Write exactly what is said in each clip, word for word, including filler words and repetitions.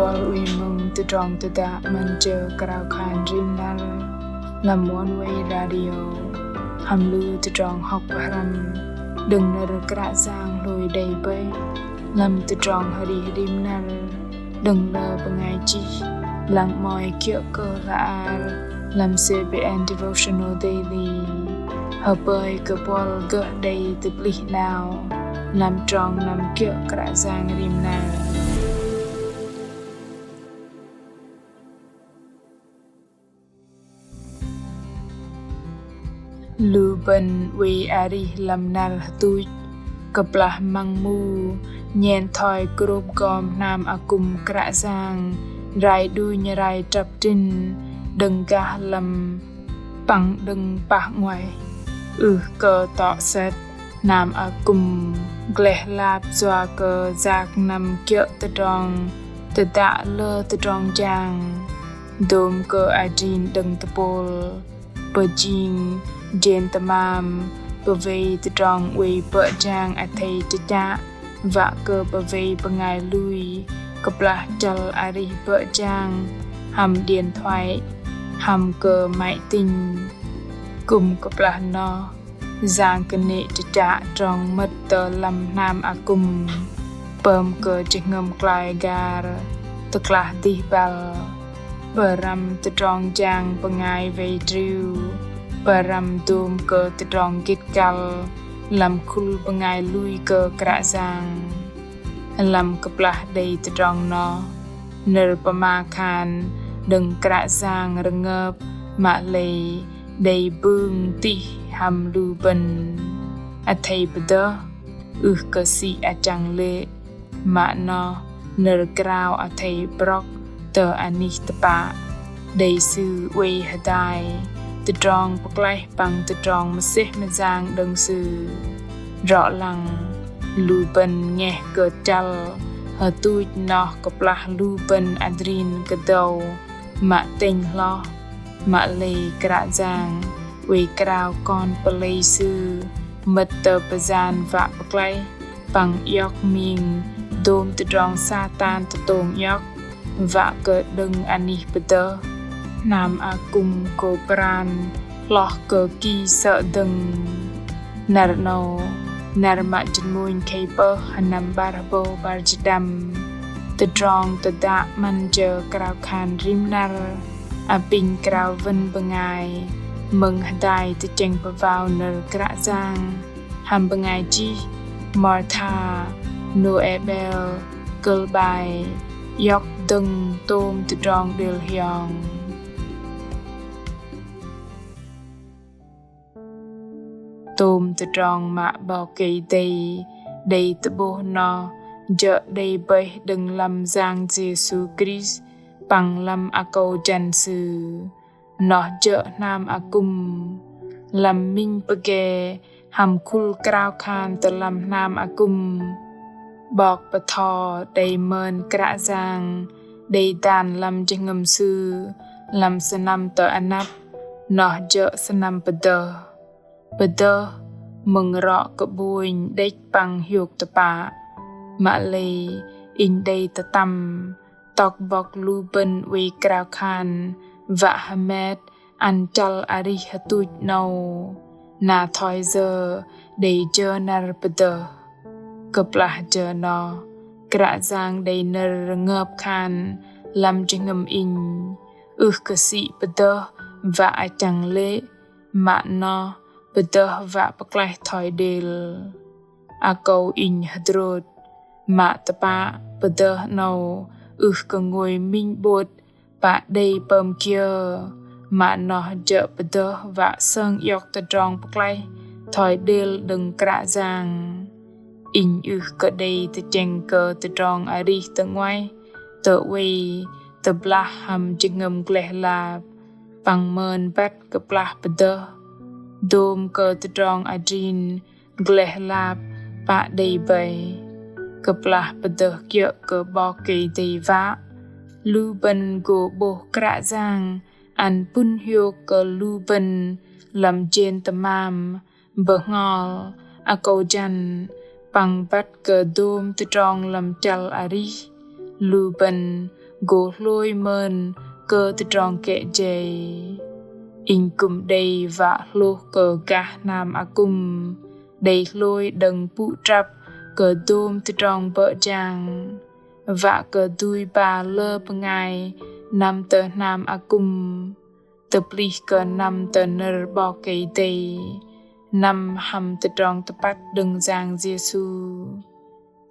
Ơ, oei mơ̆ng tơdrong tơdă 'măn jơ krao khan rim năr lăm Oneway Radio hăm lu tơdrong hŏk pơhrăm đơ̆ng nơ̆r Kră Yang hlôi đei bơih lăm tơdrong arih rim năr đơ̆ng lơ bơngai chih lăng 'mơ̆i kiơ̆ kơ hla bơar lăm C B N Devotional Daily. Hơpơi kơ buăl gơh đei tơplih 'nao lăm trong năm kiơ̆ Kră Yang rim năr. Lu bơ̆n oei arih lăm năr hơtuch, kơplah măng mu nhen thoi krôp gom hnam akŭm Kră Yang rai đunh rai trăp trĭn đơ̆ng gah lăm păng đơ̆ng pah 'nguaih. Ưh kơ tŏ sĕt, hnam akŭm gleh lap yua kơ yak năm kiơ̆ tơdrong tơdă lơ tơdrong jang. Dôm kơ adrin đơ̆ng tơpôl, pơjing jên tơmam pơwei tơdrong oei bơ̆ jang athei chơchă, wă kơ pơwei bơngai lui kơplah chăl arih bơ̆ jang hăm điện thoại, hăm kơ máy tính. Kư̆m kơplah noh, yang kơnê̆ chơchă trong mơ̆t tơ lăm hnam akŭm, pơm kơ jơhngơ̆m klaih gar tơklah dih băl, pơrăm tơdrong jang bơngai wei triu, pơrăm dôm kơ tơdrong gĭt kăl lăm khul bơngai lui kơ Kră Yang. Lăm kơplah đei tơdrong noh, nơ̆r pơma khan đơ̆ng Kră Yang rơngơp mă lei đei bưng tih hăm lu bơ̆n. Athei pơdơh, ưh kơ sĭ achăng lê̆, mă noh nơ̆r krao athei brŏk tơ anih tơpă. Đei Sư oei hơdai tơdrong pơklaih păng tơdrong mơsêh mơyang đơ̆ng Sư. Rŏ lăng, lu bơ̆n ngeh kơ chăl hơtuch noh kơplah lu bơ̆n adrin kơdâu mă tĕnh hloh, mă lei Kră Yang oei krao kon pơlei Sư mơ̆t tơ pơyan wă pơklaih păng iŏk ming dôm tơdrong Satan tơtông iŏk, wă kơ đơ̆ng anih pơdơh, hnam akŭm gô pran hloh kơ ki sơ̆ dơ̆ng. Năr 'nâu, năr mă jơ̆n mônh khei pơh, sơnăm 'bar hơbâu 'bar jĭt đăm. Tơdrong tơdă 'măn jơ krao khan rim năr apinh krao wơ̆n bơngai mơ̆ng hơdai tơchĕng pơwao nơ̆r Kră Yang hăm bơngai chih Martha Noebel, kơ̆l 'bai Iŏk dơ̆ng tôm tơdrong đêl hiong. Tôm tơdrong mă 'Bok Kei-Dei đei tơ'bôh noh jơ̆ đei bơih đơ̆ng lăm Yang Yêsu Krist păng lăm akâu jăn Sư. Noh jơ̆ hnam akŭm. Lăm minh pơgê hăm khul krao khan tơ lăm hnam akŭm, 'bok pơtho đei mơn Kră Yang đei dan lăm jơhngơ̆m Sư lăm sơnăm tơ anăp, noh jơ̆ sơnăm pơdơh. Pơdơh mơ̆ng rŏ kơ'bônh đĕch păng hiôk tơpă. Mă lei inh đei tơtăm tŏk bŏk lu bơ̆n oei krao khan wă hơmet ăn chăl arih hơtuch 'nâu, na thoi yơ đei jơ năr pơdơh. Kơplah jơ noh, Kră Yang đei nơ̆r rơngơp khan lăm jơhngơ̆m inh, ưh kơ sĭ pơdơh wă achăng lê̆, mă noh pơdơh wă pơklaih thoi đêl. Akâu inh hơdrôt, mă tơpă pơdơh 'nâu ưh kơ ngôi minh 'bôt pă đei pơm kiơ, mă noh jơ̆ pơdơh wă sơng iŏk tơdrong pơklaih thoi đêl đơ̆ng Kră Yang. Inh ưh kơ đei tơchĕng kơ tơdrong arih tơ 'nguaih, tơ oei, tơblah hăm jơhngơ̆m gleh lap, păng mơn băt kơplah pơdơh. Dôm kơ tơdrong adrin gleh lap pă đei bơih. Kơplah pơdơh kiơ̆ kơ 'Bok Kei-Dei wă, lu bơ̆n gô 'bôh Kră Yang ăn pŭn hiôk kơ lu bơ̆n lăm jên tơmam, bơhngol, akâu jăn, păng băt kơ dôm tơdrong lăm chăl arih. Lu bơ̆n gô hlôi mơn kơ tơdrong kĕ jei. Inh kư̆m đei wă hlôh kơ gah hnam akŭm đei hlôi đơ̆ng pŭ trăp kơ dôm tơdrong bơ̆ jang, wă kơ dui ba lơ bơngai năm tơ hnam akŭm, tơplih kơ năm tơ nơ̆r 'Bok Kei-Dei, năm hăm tơdrong tơpăt đơ̆ng Yang Yêsu.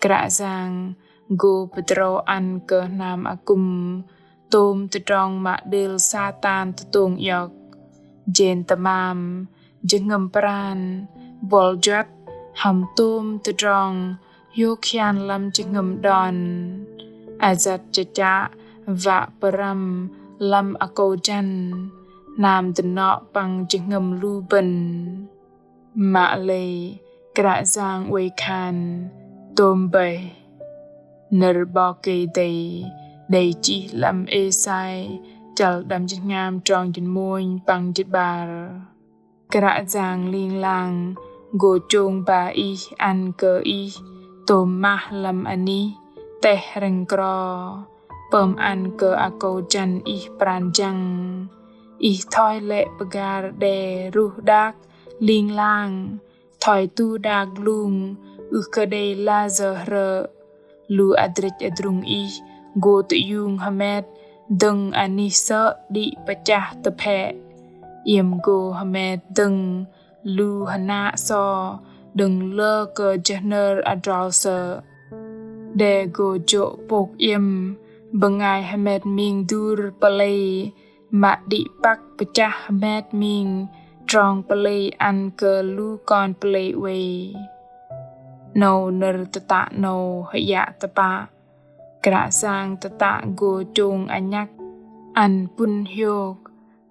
Kră Yang gô pơdrâu ăn kơ hnam akŭm tôm tơdrong mă đêl Satan tơtông iŏk, jên tơmam, jơhngơ̆m pran, buăl juăt, hăm tôm tơdrong hiôk hian lăm jơhngơ̆m đon. Ayăt chă chă wă pơrăm lăm akâu jăn, hnam dơnŏ păng jơhngơ̆m lu bơ̆n. Mă lei Kră Yang oei khan tôm bơih. Nơ̆r 'Bok Kei-Dei đei chih lăm Êsai chăl đăm jĭt hngam trong jĭt mônh păng jĭt 'bar. Kră Yang ling lang gô chông ba ih ăn kơ ih tôm mah lăm anih teh rĕng kro, pơm ăn kơ akâu jăn ih pran jăng. Ih thoi lĕ pơgar đe ruh đak ling lang, thoi tu đak glung, ưh kơ đei layơ hrơ̆. Lu adrĕch adrung ih gô tơiung hơmet dơ̆ng anih sơ̆ đĭ pơchah tơphĕ. Iĕm gô hơmet dơ̆ng lu hơnă so đơ̆ng lơ kơ jơhnơr adrol sơ̆. Đe gô jô̆ pôk iĕm bơngai hơmet ming dur pơlei mă đĭ păk pơchah hơmet ming trong pơlei ăn kơ lu kon pơlei oei. 'Nâu nơ̆r tơtă 'nâu hơiă tơpă. Kră Yang tơtă gô chông anhăk ăn pŭn hiôk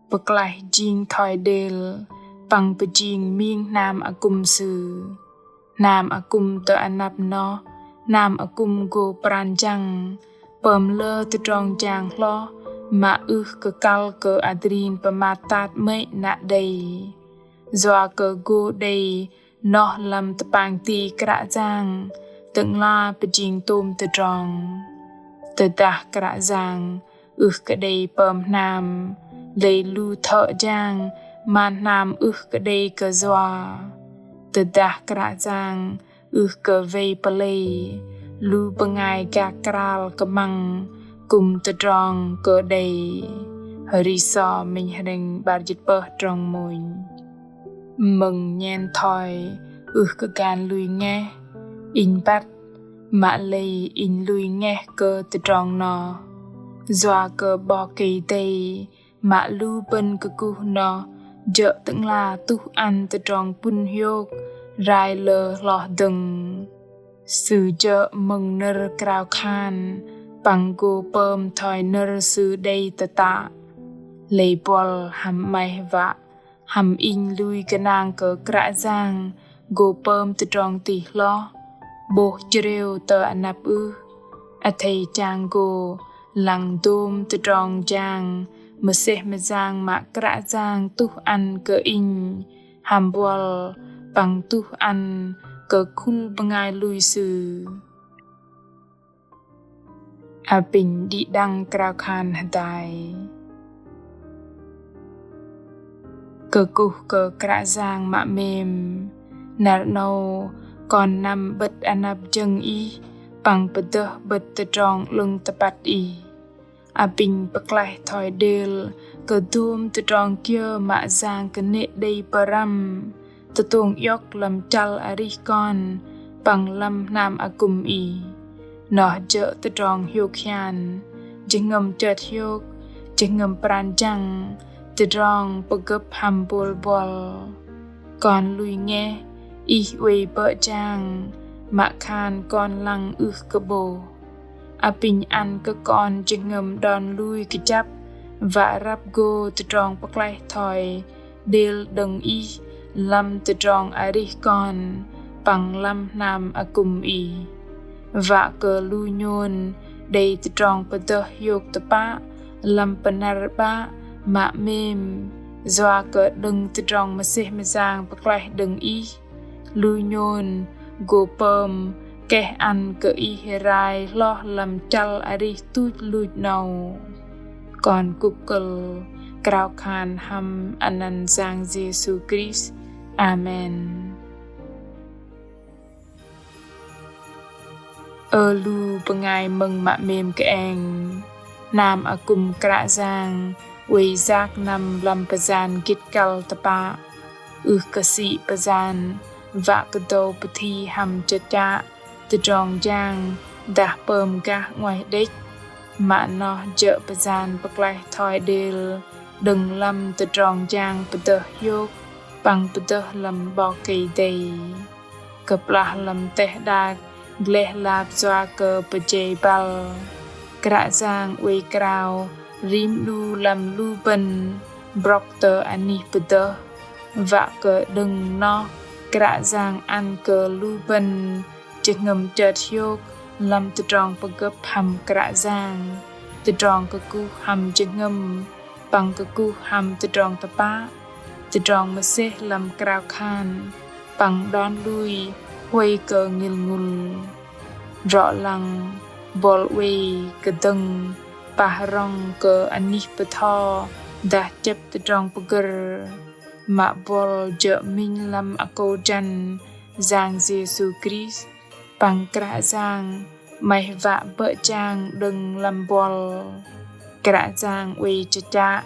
pơklaih jing thoi đêl păng pơjing ming hnam akŭm Sư. Hnam akŭm tơ anăp noh, hnam akŭm gô pran jăng pơm lơ tơdrong jang hloh mă ưh kơ kăl kơ adrin pơmat tat 'mơ̆i nă đei. Yua kơ gô đei noh lăm tơpang ti Kră Yang, Tơ'ngla pơjing tôm tơdrong. Tơdah Kră Yang ưh kơ đei pơm hnam, lei lu thơ̆ jang man hnam ưh kơ đei kơ yua. Tơdah Kră Yang ưh kơ wei pơlei, lu bơngai gak kral kơmăng kư̆m tơdrong kơ đei. Hơri sơ̆ minh hrĕng 'bar jĭt pơh trong mônh. Mơ̆ng nhen thoi ưh kơ gan lui ngeh, inh băt, mă lei inh lui ngeh kơ tơdrong noh. Yua kơ 'Bok Kei-Dei mă lu bơ̆n kơkuh noh jơ̆ Tơ'ngla tuh ăn tơdrong pŭn hiôk rai lơ hloh dơ̆ng. Sư jơ̆ mơ̆ng nơ̆r krao khan păng gô pơm thoi nơ̆r Sư đei tơtă. Lei buăl hăm 'maih wă hăm inh lui gơnang kơ Kră Yang gô pơm tơdrong tih hloh, 'bôh chrêu tơ anăp ưh. Athei chang gô lăng dôm tơdrong jang mơsêh mơyang mă Kră Yang tuh ăn kơ inh hăm buăl păng tuh ăn kơ khul bơngai lui Sư. Apinh đĭ đăng krao khan hơdai. Kơkuh kơ Kră Yang mă 'mêm, năr 'nâu kon năm 'bơ̆t anăp jơ̆ng Ih păng pơdơh 'bơ̆t tơdrong 'lơ̆ng tơpăt Ih. Apinh pơklaih thoi đêl kơ dôm tơdrong kiơ mă Yang kơnê̆ đei pơrăm tơtông iŏk lăm chăl arih kon păng lăm hnam akŭm Ih. Noh jơ̆ tơdrong hiôk hian, jơhngơ̆m chơt hiôk, jơhngơ̆m pran jăng, tơdrong pơgơ̆p hăm bôl buăl. Kon lui ngeh, Ih oei bơ̆ jang, mă khan kon lăng ưh kơ 'bôh. Apinh ăn kơ kon jơhngơ̆m đon lui kơjăp, wă răp gô tơdrong pơklaih thoi đêl đơ̆ng Ih lăm tơdrong arih kon păng lăm hnam akŭm Ih. Wă kơ lu nhôn đei tơdrong pơdơh hiôk tơpă lăm pơnăr 'Bă mă 'mêm, yua kơ đơ̆ng tơdrong mơsêh mơyang pơklaih đơ̆ng Ih, lu nhôn gô pơm keh ăn kơ Ih rai hloh lăm chăl arih tuch luch 'nâu. Kon kŭp kơ̆l krao khan hăm anăn Yang Yêsu Krist. Amen. Ơ lu bơngai mơ̆ng mă 'mêm kơeng, hnam akŭm Kră Yang oei yak năm lăm pơyan gĭt kăl tơpă, ưh kơ sĭ pơyan wă kơ dâu pơthi hăm chơchă tơdrong jang dah pơm gah 'nguaih đĕch. Mă noh jơ̆ pơyan pơklaih thoi đêl đơ̆ng lăm tơdrong jang pơdơh hiôk păng pơdơh lăm 'Bok Kei-Dei. Kơplah lăm teh đak gleh lap yua kơ pơjei băl, Kră Yang oei krao rim 'nu lăm lu bơ̆n brŏk tơ anih pơdơh, wă kơ đơ̆ng noh Kră Yang ăn kơ lu bơ̆n jơhngơ̆m chơt hiôk lăm tơdrong pơgơ̆p hăm Kră Yang, tơdrong kơkuh hăm jơhngơ̆m, păng kơkuh hăm tơdrong tơpă, tơdrong mơsêh lăm krao khan, păng đon lui huay kơ ngĭl ngŭl. Rŏ lăng, buăl oei kơdơ̆ng pah rŏng kơ anih bơtho dah chĕp tơdrong pơgơ̆r. Mă buăl jơ̆ minh lăm akâu jăn Yang Yêsu Krist, păng Kră Yang 'maih wă bơ̆ jang đơ̆ng lăm buăl. Kră Yang oei chơchă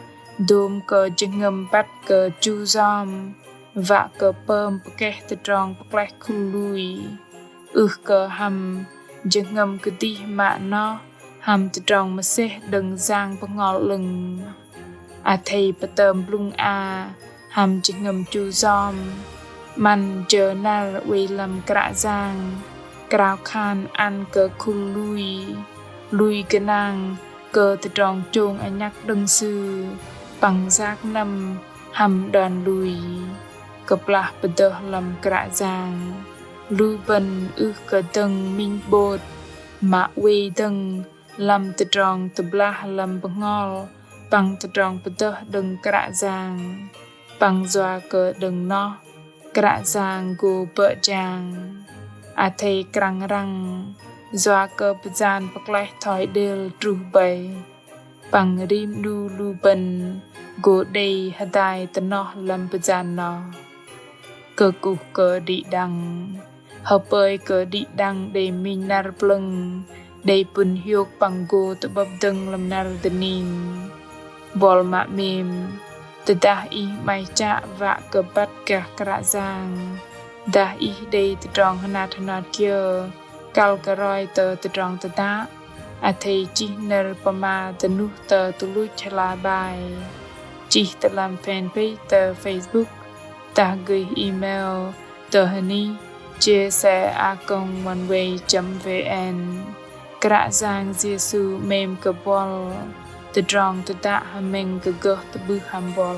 dôm kơ jơhngơ̆m băt kơ chu yom, wă kơ pơm pơkeh tơdrong pơklaih khul lui. Ưh kơ hăm jơhngơ̆m kơdih mă noh hăm tơdrong mơsêh đơ̆ng Yang Bơhngol 'Lơ̆ng. Athei pơtơm blŭng a hăm jơhngơ̆m chu yom, 'măn jơ năr oei lăm Kră Yang, krao khan ăn kơ khul lui, lui gơnang kơ tơdrong chông anhăk đơ̆ng Sư, păng yak năm hăm đon lui. Kơplah pơdơh lăm Kră Yang, lu bơ̆n ưh kơ dơ̆ng minh 'bôt, mă oei dơ̆ng lăm tơdrong tơblah lăm bơhngol păng tơdrong pơdơh đơ̆ng Kră Yang, păng yua kơ đơ̆ng noh Kră Yang gô bơ̆ jang. Athei krăng răng yua kơ pơyan pơklaih thoi đêl truh bơih, păng rim 'nu lu bơ̆n gô đei hơdai tơ noh lăm pơyan noh. Kơkuh kơ đĭ đăng. Hơpơi kơ đĭ đăng đei minh năr plơ̆ng, đei pŭn hiôk păng gô tơ'bơ̆p dơ̆ng lăm năr dơning. Buăl mă 'mêm, tơdah ih 'maih chă wă kơ băt gah Kră Yang, dah ih đei tơdrong hơnat hơnot kiơ, kăl kơ roi tơ tơdrong tơdă, athei chih nơ̆r pơma dơnuh tơ tơluch hla bơar. Chih tơ lăm fanpage tơ Facebook, dah gơih email tơ hơnih chia sẻ a còng oneway chấm vn. Kră Yang Yêsu 'mêm kơ buăl, tơdrong tơdă hơmĕng kơ gơh tơ'bưh hăm buăl.